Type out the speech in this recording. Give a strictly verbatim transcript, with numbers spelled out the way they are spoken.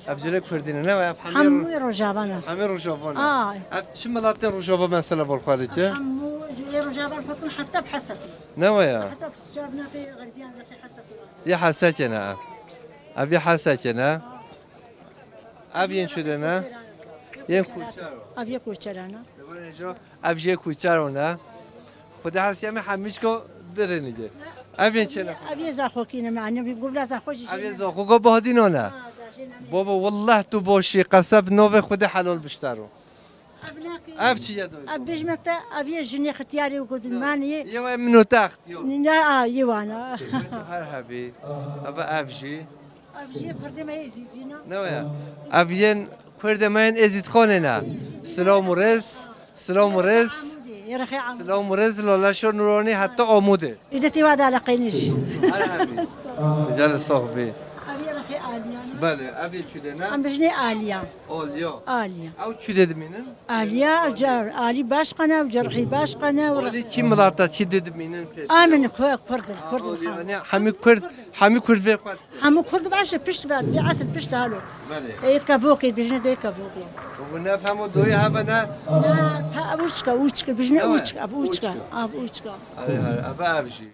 Ev cilê Kurdî ne, ne ya? Hemî Hemû Rojava ne. Hemî Rojava ne. Aa. Ev çi milatên Rojava mesela bol xwe dike? Hemû cilê Rojava xwe heta bi hesab. Ne ya? Heta bi şarnatê Xerbiyan ve hesab. Ya Hesekê ne ev. Ev ya Hesekê ne. Ev yên çi de ne? Yên Koçero. Ev ya Koçero ne. Ev jê Koçero ne. Xwedê hez keme hemîçko birinî. Ev yên çi ne? Ev ya Zaxokî ne, mane bir gubla Zaxo jî. Ev ya Zaxo go bahdîno ne. Baba, wallah tu boşî, qeseb nove Xwedê helal biştero. Ev çi ye doy? Ev bêjme te, ev yê jinê xitiyarê û gudilmanê yê. Yew em min û text, yo. Ne, a, yewana. Her hebî. Ev, ev jî. Ev jî Kurdê me yê Êzîdî ne. Ne ya? Ev yên Kurdê me yên Êzîdxanê ne. Silav û rêz, silav û rêz. Amûdê, yê rexê Amûdê. Silav û rêz, Laleşo Nûranî heta Amûdê. Îdetê wa daleqeyniş. Her hebî. Gel sohbî. Ev yê rexê Aliyan. Belê, ev yê çi de ne? Em bijnê Aliyan. Aliya. Aliya. Ew çi de dimînin? Aliya, car, Ali başkana, cerhi başkana. Ali kî milata, kî de dimînin pêş? Amin, ku-, Kurd, Kurd. Ali, yani hemî Kurd, hemî Kurd vê xwe. Hemû Kurd baş e, pişt ve, bir asıl pişt halo. Belê. E, kavokê, bijne de kavokê. Bu ne famo doyê hava ne? Ne, pa, uçka, uçka, bijne uçka, av uçka, av uçka. Ev, ev, ev jî.